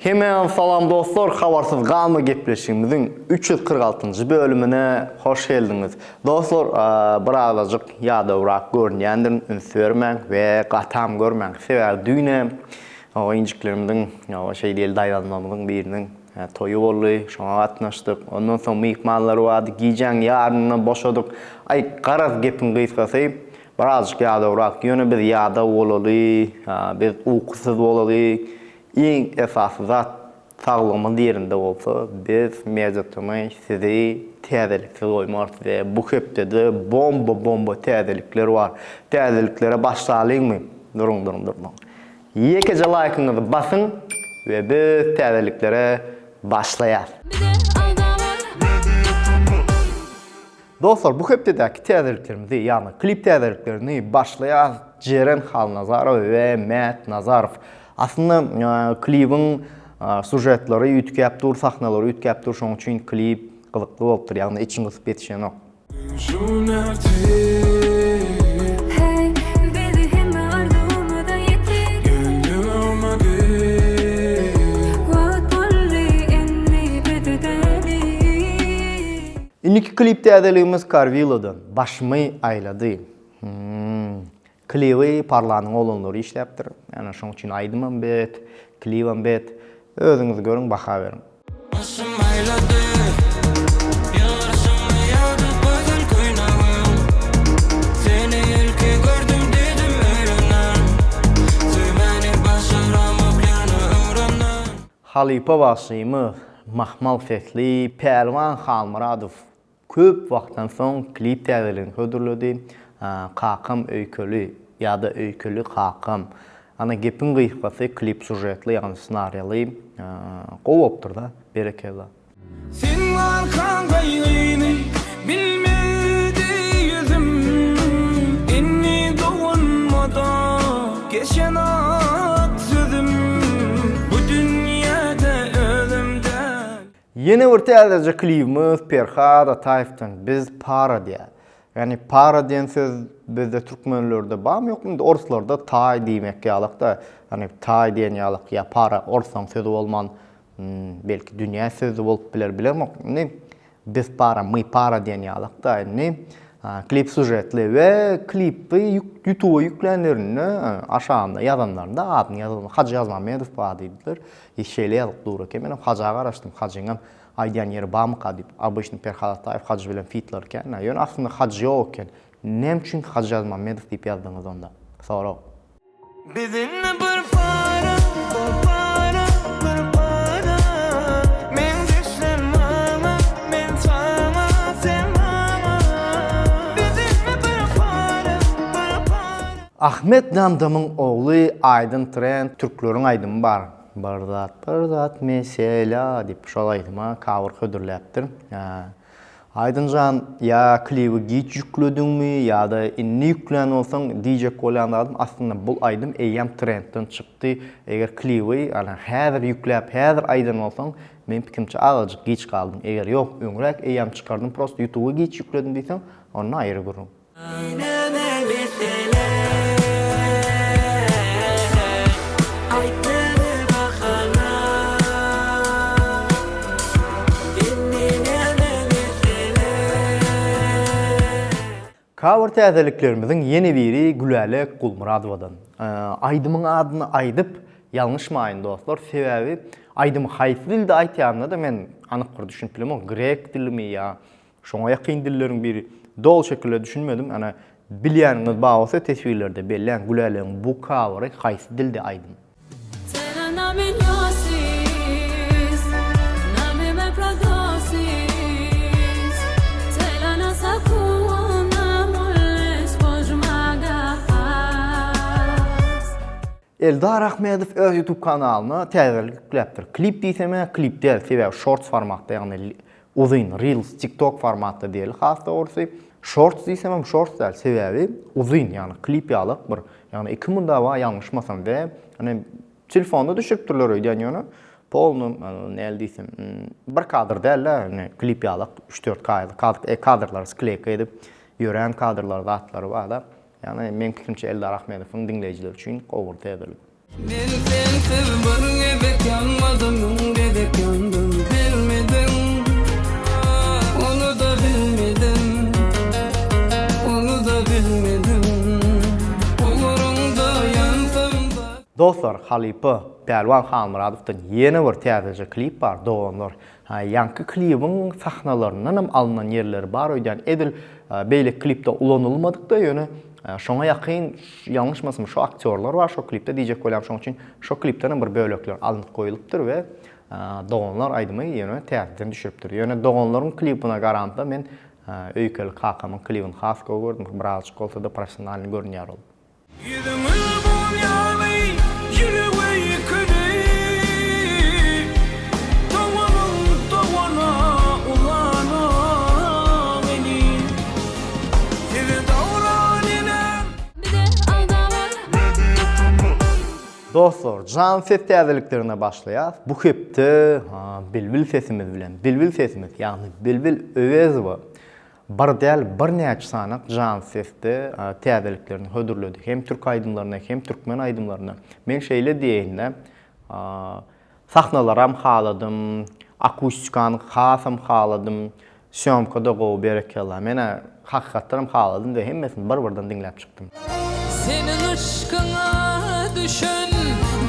Hemmäňize salam dostlar, Habarsyz galma gepleşigimiziň 346-njy bölümine hoş geldiňiz. Dostlar, birazajyk ýadawrak görünýändirin, üns bermäň we gatam görmäň. Sebäbi düýne injiklerimiziň, şeý diýeli daýzanlarymyzyň biriniň toýy boldy, şoňa gatnaşdyk. Ondan soň myhmanlar bardy, gijäň ýarynda boşadyk. Aý, garaz gepiň gysgasy, birazajyk ýadawrak. Ýöne biz ýadaw bolaly, biz ukusyz bolaly, Iň esasy zat saglygymyz ýerinde bolsa biz Media-TM sizi täzeliksiz goýmarys we bu hepdede bomba bomba täzelikler bar. Täzeliklere başlalyňmy? Duruň duruň duruň. Ýekeje laýkyňyzy basyň we biz täzeliklere başlaýas. Dostlar bu hepdedäki täzeliklerimizi ýagny klip täzeliklerini başlaýas Jeren Halnazarowa we Mät Nazarow. Aslynda klibiň sužetlary üýtgäp dur, sahnalary üýtgäp dur, şonuň üçin klip gyzykly bolupdyr, ýagny içiň gysyp ýetişenok. Indiki klip täzeligimiz Karwilodan Başymy aýlady. Hmm. Klibi Parlanyň oglanlary işläpdir. Ýani şoň üçin aýdymam bet, klibem bet. Özüňiz görüň baha beriň. Başym aýlady Ýylgyrşyňy ýada gözel köýnegim Seni ilki gördüm diýdim öýlenen Söýmäni başaramok ýöne öwrenen. Halypa bagşymyz mahmal sesli Pälwan Halmyradow köp wagtdan soň klip täzeligini hödürledi. Kakam öýkeli ýa-da öýkeli kakam. Ana gepiň gysgasy klip sužetli ýagny ssenariýaly gowy bolupdyrda. Berekella. Sen barkaň gaýgyny bilmedi ýüzüm Indi doganmada geçen ak sözüm Bu dünýäde özüm däl. Ýene bir täzeje klibimiz Perhat Ataýewden Biz para diýýär. Ýagny para diýen söz bizde türkmenlerde barmy ýokmy indi orslarda taý diýmek ýalakda ýagny taý diýen ýalak ýa para orslaň sözi bolman Belki dünýä sözi bolup biler bilemok. Indi biz para, my para diýen ýalak-da indi. Klip sužetli we klipi ýutuba ýüklänlerinde aşagynda ýazanlarynda adyny ýazan Hajy Ýazmamedow bar diýdiler. E şeýle ýazyp dur eken. Menem Haja garaşdym. Hajyňam aýdýan ýeri barmyka diýip. Obyçny Perhat Ataýew Hajy bilen fitleri kän-ä. Ýöne aslynda Hajy ýok eken. Näme üçin Hajy Ýazmamedow diýip ýazdyňyz onda? Sorag. Biz indi bir para, bir para, bir para Meňzeş sen maňa, men saňa, sen maňa Biz indi bir para, bir para. Ahmet Damdamyň ogly Aýdyn Trend türkleriň aýdymy bar bir zat bir zat mesela diýip şol aýdyma cover hödürläpdir. Aýdynjan ýa klibi giç ýüklediňmi ýa-da indi ýüklän bolsaň diýjek bolýan zadym aslynda bul aýdym eýýäm trendden çykdy eger klibi ana häzir ýükläp häzir aýdan bolsaň meň pikimçe azajyk giç galdyň eger ýok öňräk eýýäm çykardym prosto ýutuba giç ýükledim diýseň onda aýry gürrüň. Näme mesele Aýt näme bahana Indi näme mesele. Cover täzeliklerimiziň ýene biri Gülälek Gulmyradowadan. Aýdymyň adyny aýdyp ýalňyşmaýyn dostlar, sebäbi aýdymy haýsy dilde aýtýanyna-da men anyk bir düşünip bilemok, grek dilimi ýa Şoňa ýakyn dilleriň biri. Doly şekilde düşünmedim. Ana bilýäniňiz bar bolsa teswirlerde belläň Gülälegiň bu covery haýsy dilde aýdym? Eldar Ahmedow öz YouTube kanalyna täzelik ýükläpdir. Klip diýsem-ä klip däl, sebäbi shorts formatda, ýagny uzyn reels, TikTok formatda diýeli has dogrusy. Shorts diýsemem shorts däl, sebäbi uzyn, ýagny klip ýalak bir, ýagny 2 munda bar ýalňyşmasam we ýagny telefonda düşüripdirler öýdýän ýöne polny näl diýsem bir kadr däl-de, ýagny klip ýalak 3-4 kadr, kadrlary skleýka edip ýörän kadrlar zatlary bar-da. Ýagny meň pikirimçe Eldar Ahmedowyň diňleýjiler üçin gowy bir täzelik. Men sensiz bir gezek ýanmadym. Dostlar, halypa Pälwan Halmyradowdan ýene bir täzeje klip bar, doganlar. Ýaňky klibiň sahnalaryndanam alnan ýerleri bar öýdýän, edil beýleki klipde ulanylmadyk-da, ýöne şoňa ýakyn, ýalňyşmasam şo aktýorlar bar şo klipde diýjek bolýan, şoň üçin şo klipdenem bir bölekler alnyp goýulypdyr we Doganlar aýdymy ýöne täzeden düşüripdir. Ýöne Doganlaryň klipine garamda men Öýkeli kakamyň klibini has gowy gördüm, birazjyk bolsa-da professionalnyý görünýär ol. Ýüzüňi buz ýaly, ýüregi ýüküli, Doganyň dogana uzanak eli. Sizi dogran enem. Bize aldama. Dostlar, jan ses täzeliklerine başlaýas. Bu hepde Bilbil sesimiz bilen, Bilbil sesimiz, ýagny Bilbil Öwezowa Bir däl, birnäçe sanak janly sesde täzeliklerini hödürledi. Hem türk aýdymlaryna, hem türkmen aýdymlaryna. Men şeýle diýeýin-de, sahnalaram haladym, akustikany hasam haladym, sýomka-da gowy, berekella. Men-ä hakykatdanam haladym we hemmesini bir-birden diňläp çykdym. Seniň yşkyňa düşen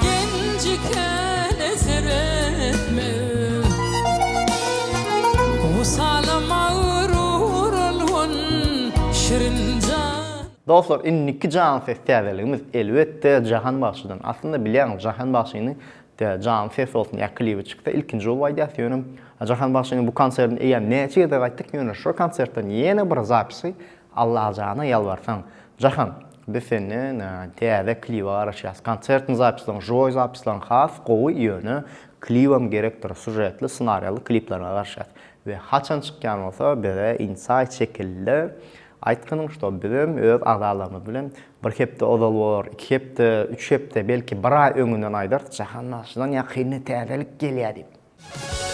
genji-käne seretme. Wysala magrur olgun şirin jan. Dostlar indiki janly ses täzeligimiz elbetde Jahan bagşydan. Aslynda bilýäňiz Jahan bagşyny janly ses bolsun ýa klibi çyksa ilkinji bolup aýdýas ýöne Jahan bagşynyň bu konsertini eýýäm näçe gezek aýtdyk ýöne şo konsertden ýene bir zapisi Allajana ýalbarsaň Jahan biz senden täze klibe garaşýas konsertni zapislaň živoý zapislaň has gowy ýöne klibam gerekdir sužetli ssenariýaly klipleriňe garaşýas we haçan çykýan bolsa bize insaý şekilde aýtgynyň şto bizem öz agzalarymyz bilen bir hepde ozal bolar iki hepde üç hepde belki bir aý öňünden aýdarys Jahan bagşydan ýakynda täzelik gelýä diýip.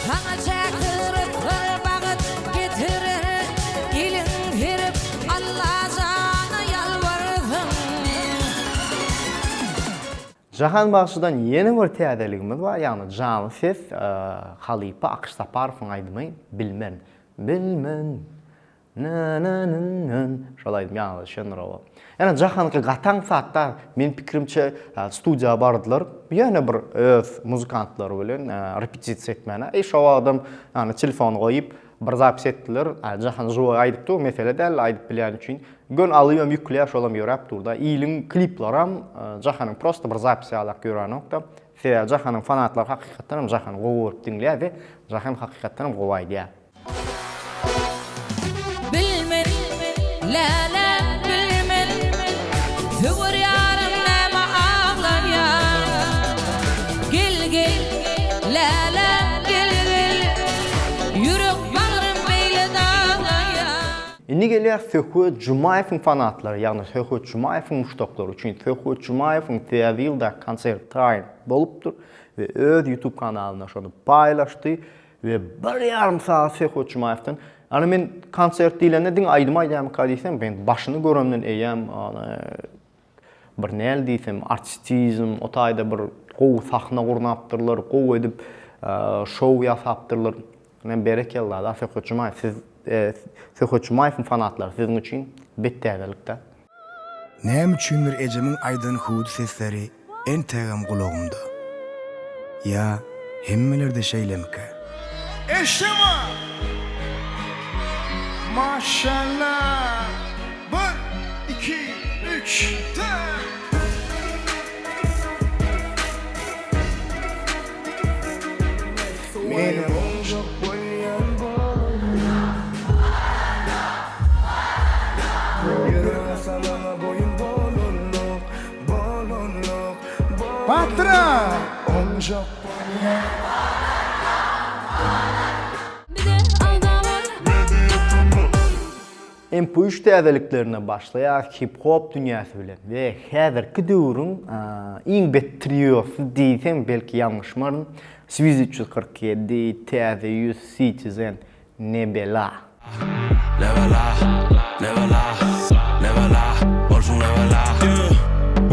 Saňa çäksiz rysgal bagt getirer, Elin serip Allajana ýalbarsaň. Jahan bagşydan ýene bir täzeligimiz bar, ýagny janly ses halypa Akyş Saparowyň aýdymy Bilmen. Bilmen. Nä-nä-nä-nä. Şol aýdym ýaňyda düşendir oba. Ýöne Jahanyňky gaty aňsatda, meniň pikirimçe studiýa bardylar. Ýöne bir öz muzykantlary bilen repetisiýa etmäne. E şo wagtam ýagny telefony goýup bir zapis etdiler. Jahan žiwoý aýdyp dur, mesele däl aýdyp bilýäni üçin. Gön alybam ýükleýär, şolam ýöräp dur-da. Iliň kliplaram Jahanyň prosta bir zapis ýalak ýörenok-da. Sebäbi Jahanyň fanatlary hakykatdanam Jahany gowy görüp diňleýär we Jahan hakykatdanam gowy aýdýar. Bilmen, läle, bilmen, Söwer ýarym näme aglaýar. Gel, gel, läle, gel, gel, Ýürek bagrym beýle daglaýar. Indi gelýär Söhbet Jumaýewiň fanatlary, ýagny Söhbet Jumaýewiň muşdaklary üçin Söhbet Jumaýewiň Täze ýyldaky konserti taýyn bolupdyr we öz YouTube kanalynda şony paýlaşdy. We bir ýarym sagat Söhbet Jumaýewden, ýagny men konsert diýlende diňe aýdym aýdýarmyka diýsem, men başyny göremden eýýäm bir näl diýsem, artistizm, o taýda bir gowy sahna gurnapdyrlar, gowy edip şou ýasapdyrlar. Men berekella da Söhbet Jumaýew, siz Söhbet Jumaýewiň fanatlary siziň üçin bet täzelik-dä. Näme üçindir ejemiň aýdan hüwdi sesleri entegem gulagymda. Ýa hemmelerde şeýlemikä? Eşema! Maşallah! Bir, iki, üç, dört! Menem oňjak bolýan bolaryn. Ýürek asa maňa boýun bolanok, bolanok, Batyra! Oňjak bolýan. Bize aldama. MP3 täzeliklerine başlaýar hip-hop dünýäsi bilen we häzirki döwrüň iň bet triosy diýsem belki ýalňyşmaryn Swiz 347, Täze ýüz, Citizen, Nebela. Nebela, nebela, nebela, bolsun nebela.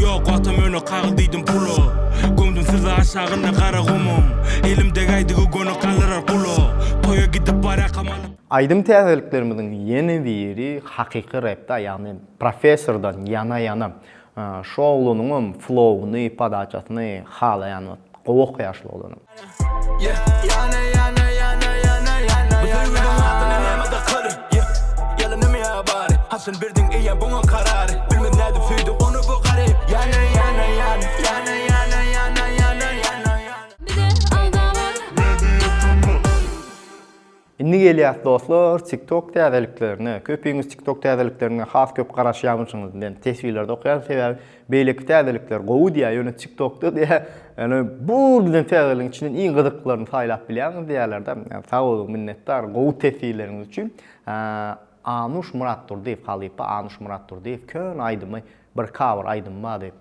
Ýok wagtam ýöne kagyz diýdim pula. Gömdüm sizi aşagynda gara gumuň. Elim degäýdigi göni galdyrar gula. Toýa gidip barýakam alyp. Aýdym täzeliklerimiziň ýene biri hakyky repda, ýagny Professordan Ýana ýana. Şu oglanyňam flowuny, podaçasyny halaýan wagt. Gowy okaýar şul oglanam. Indi gelýäs dostlar TikTok täzeliklerine. Köpiňiz TikTok täzeliklerine has köp garaşýarmyşyňyz. Men teswirlerde okaýan sebäbi beýleki täzelikler gowy diýýär, ýöne TikTokda diýýär, ýöne bu giden täzeligiň içinden iň gyzyklylaryny saýlap bilýäňiz diýýärler-de. Sag boluň, minnetdar gowy teswirleriňiz üçin. Anuş Myratdurdyýew halypa Anuş Myratdurdyýew köne aýdymy bir cover aýdymy bardy.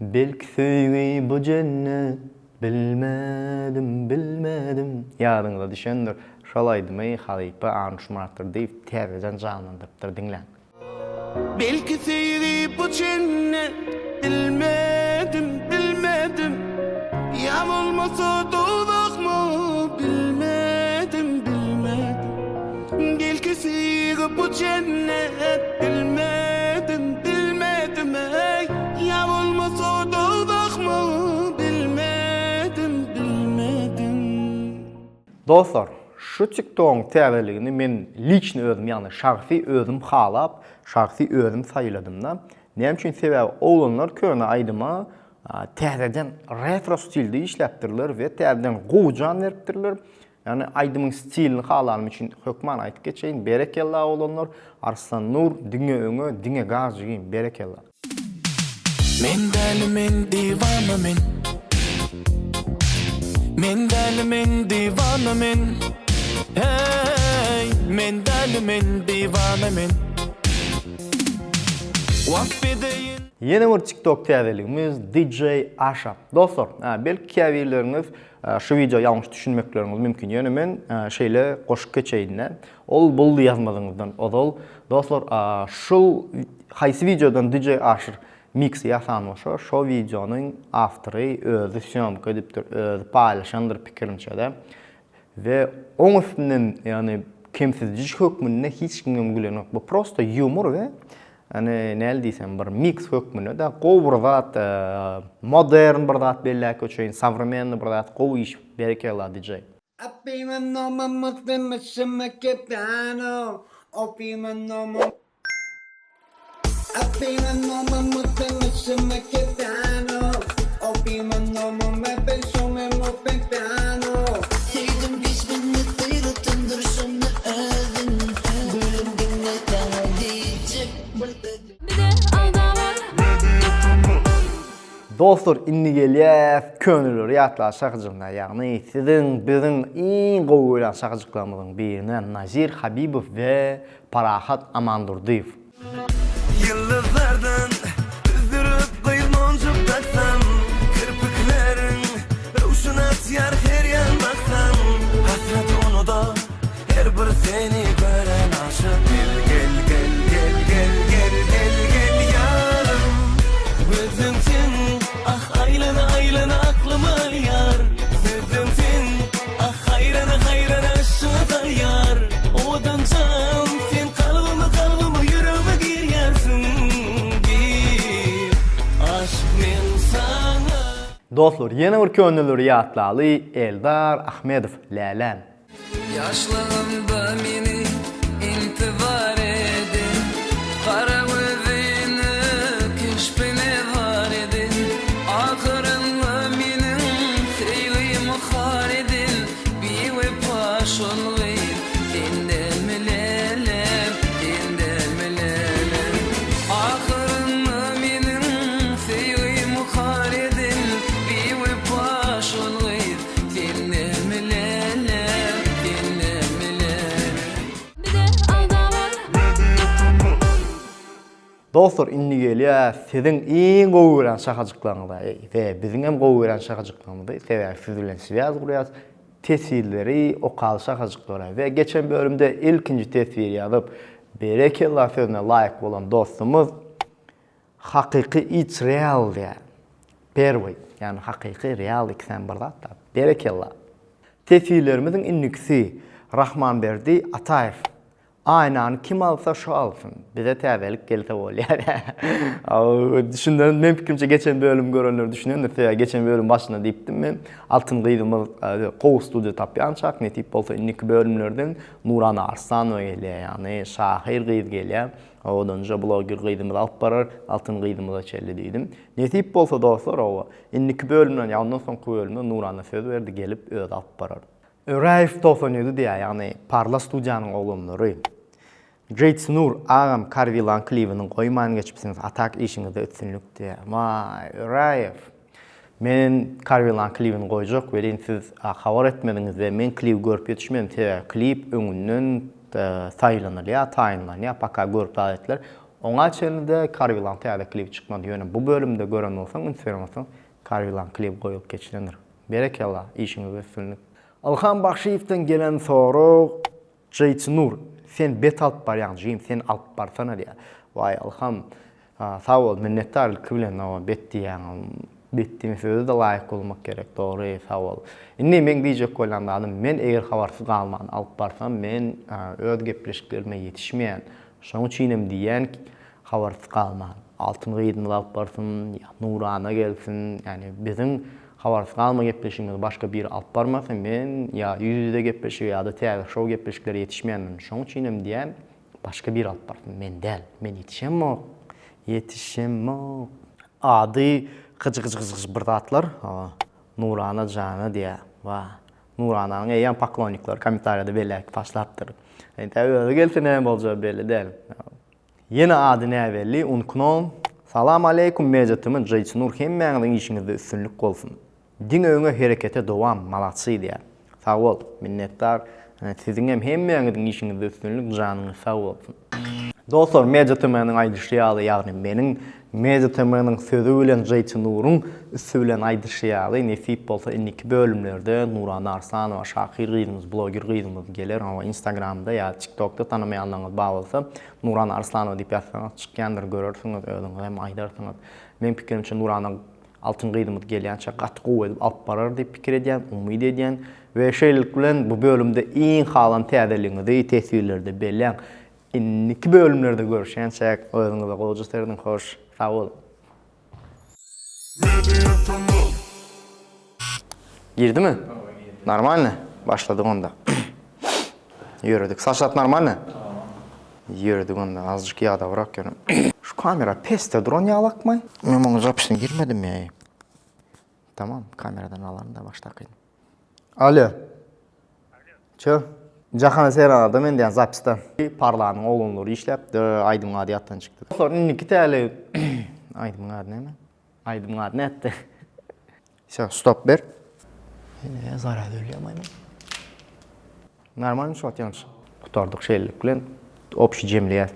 Belki söýgi bu jennet Bilmedim, bilmedim Ýadyňyza düşendir şol aýdymy halypa Anuş Myratdurdyýew täzeden janlandyrypdyr diňläň. Belki söýgi bu jennet Bilmedim, bilmedim Ýa bolmasa dowzahmy Bilmedim, bilmedim Belki söýgi bu jennet Bilmedim, bilmedim eý Ýa bolmasa dowzahmy Bilmedim, bilmedim. Dostlar, şu TikTogyň täzeligini men liçny özüm ýagny şahsy özüm halap, şahsy özüm saýladymda. Näme üçin sebäbi oglanlar köne aýdyma täzeden retro stilde işläpdirler we täzeden gowy jan beripdirler. Ýagny aýdymyň stilini halanym üçin hökman aýdyp geçeýin. Berekella oglanlar. Arslan Nur diňe öňe diňe gaz jigim berekella. Men däli men diwana men Men däli men diwana men Hey men däli men diwana men Wasp edeýin. Ýene bir TikTok täzeligimiz DJ Aşa. Dostlar, belki käbirleriňiz Şu wideo ýalňyş düşünmekleriňiz mümkin ýöne men şeýle goşup geçeýin-de. Ol bul ýazmazyňyzdan ozal dostlar şul haýsy wideodan DJ Aşyr miksi ýasan bolsa şo wideonyň awtory özi sýomka edipdir özi paýlaşandyr pikirimçede. We oň üstünden ýagny kemsidiji hökmünde hiç kimem gülenok. Bu prosta ýumor we ýagny näl diýsem bir miks hökmünde de gowy bir zat, modern bir zat belläp geçeýin, sowremenny bir zat, gowy iş, berekella DJ. Dostlar indi gelýäs köneleri ýatlan şahyjygyna ýagny siziň biziň iň gowy görýän şahyjyklarymyzyň birine Nazir Habibow we Parahat Amandurdyýew. Ýyldyzlardan üzdürip gyz monjuk daksam, Kirpikleriň röwşen atýar her ýan baksam, Hasrat unuda her bir seni gören aşyk. Gel gel gel gel gel gel gel gel ýarym Gözüm sen ah aýlana aýlana aklymy alýar Sözüm sen Ah haýrana haýrana yşgyňa salýar Owadan jan sen kalbyma kalbyma ýüregime girýärsiň Gir aşyk men saňa. Dostlar ýene bir köneleri ýatlaly Eldar Ahmedow Läläm. Ýaşlygymda meni intizar eden Gara gözüne keşbine zar eden Ahyrynda meniň söýgimi har eden Biwepa şol gyz sendenmi lälem, sendenmi lälem Ahyrynda meniň söýgimi har eden Biwepa şol gyz sendenmi lälem, sendenmi lälem. Bize agza Dostlar indi gelýär siziň iň gowy görýän şahajyklaryňyza we biziňem gowy görýän şahajyklarymyzy sebäbi siz bilen swýaz gurýas teswirleri okaly şahajyklara we geçen bölümde ilkinji teswir ýazyp berekella sözüne laýyk bolan dostumyz hakyky it's real diýýär perwyý ýagny hakyky real ikisem bir zatda berekella teswirlerimiziň indikisi Rahmanberdi Ataýew. Aýnany kim alsa şo alsyn. Bize täzelik gelse bolýar. Düşünen men pikirimçe geçen bölüm görenler düşünendir. Sebäbi geçen bölüm başynda diýipdim men. Altyn gyzymyz gowy studiýa tapýançak nesip bolsa indiki bölümlerden Nurana Arslanowa gelýär, ýagny şahyr gyz gelýär. Owadanja bloger gyzymyz alyp barar Altyn gyzymyza çenli diýdim. Nesip bolsa dostlar owa indiki bölümden ýa ondan soňky bölümde Nurana söz berdi gelip özi alyp barar. Öräýew 97 diýýär, ýagny Parla studiýanyň oglanlary. Great Nur agam Karwilan klibini goýman geçipsiňiz atak işiňizde üstünlik diýýär. Waý Öräýew. Men Karwilan klibini goýjak welin siz habar etmediňiz we men klibi görüp ýetişmedim sebäbi klip öňünden saýlanylýar, taýynlanýar paka görüp zat etdiler. Oňa çenli-de Karwilan täze klibi çykmady ýöne bu bölümde gören bolsaň üns beren bolsaň Karwilan klibi goýulyp geçilendir. Berekella, işiňizde üstünlik. Ylham Bagşyýewden gelen sorag Jeýtsi Nur, sen bet alyp barýaň jigim, sen alyp barsana diýýär. Waý Ylham, sag bol, minnetdar ilki bilen hawa bet diýýäň. Bet diýen söze-de laýyk bolmak gerek, dogry, sag bol. Indi meň diýjek bolýan zadym, men eger habarsyz galman alyp barsam, men öz gepleşiklerime ýetişmeýän. Şonuň üçinem diýýän, Habarsyz galman. Altyn gyzymyz alyp barsyn, ýa Nurana gelsin, ýagny biziň Habarsyz galma gepleşigimizi başga biri alyp barmasa, men ýa ýüz-ýüze gepleşige ýa-da täze şou gepleşiklere ýetişmeýändirin. Şoň üçinem diýýän, başga biri alyp barsyn, men däl. Men ýetişemok. Ýetişemok. Ady gyjy-gyjy-gyjy bir zatlar. Nurana jana diýýär. Wah. Nurananyň eýýäm poklonnikleri kommentariýada belläp taşlapdyr. Entäk özi gelse näme boljagy belli däl. Ýene ady näbelli unknown. Salam aleýkum Media TM Jeýtnur hemmäňiziň işiňizde üstünlik bolsun. Diňe öňe herekete dowam malatsy diýýär. Sag bol minnetdar siziňem hemmäňiziň işiňizde üstünlik janyňyz sag bolsun. Dostlar Media TM-niň aýdyşy ýaly ýagny meniň Media TM-niň sözi bilen Jeýtnuryň üsti bilen aýdyşy ýaly nesip bolsa indiki bölümlerde Nurana Arslanowa şahyr gyzymyz bloger gyzymyz geler hawa instagramda ýa tiktokda tanamaýanlaryňyz bar bolsa Nurana Arslanowa diýip ýazsaňyz çykýandyr görersiňiz özüňiz hem aýdarsyňyz. Meň pikirimçe Nurana altyn gyzymyz gelýänçä gaty gowy edip alyp barar diýip pikir edýän, umyt edýän we şeýlelik bilen bu bölümde iň halan täzeligiňizi teswirlerde belläň. Indiki bölümlerde görüşýänçäk özüňize gowja serediň hoş sag boluň. Girdimi? Normalny? Başladyk onda. Ýöredik. Saçlat normalny? Ýöredik onda. Azajyk ýadawrak ýöne. Şu kamera pesde duran ýalakmy? Men muňa zapisine girmedim ýa. Tamam, kameradan alaryn da başdakyny. Alo. Çö. Jahana Seýranada men diýen zapisde. Parlanyň oglanlary işläpdir. Aýdymyň ady ýatdan çykdy. Dostlar, indiki täli aýdymyň ady näme? Aýdymyň ady nätdi? Wsё, stop ber. Ine, zarýad ölýär maýmyn. Normalny şu wagt ýalňyş. Gutardyk şeýlelik bilen. Obşi jemleýäs.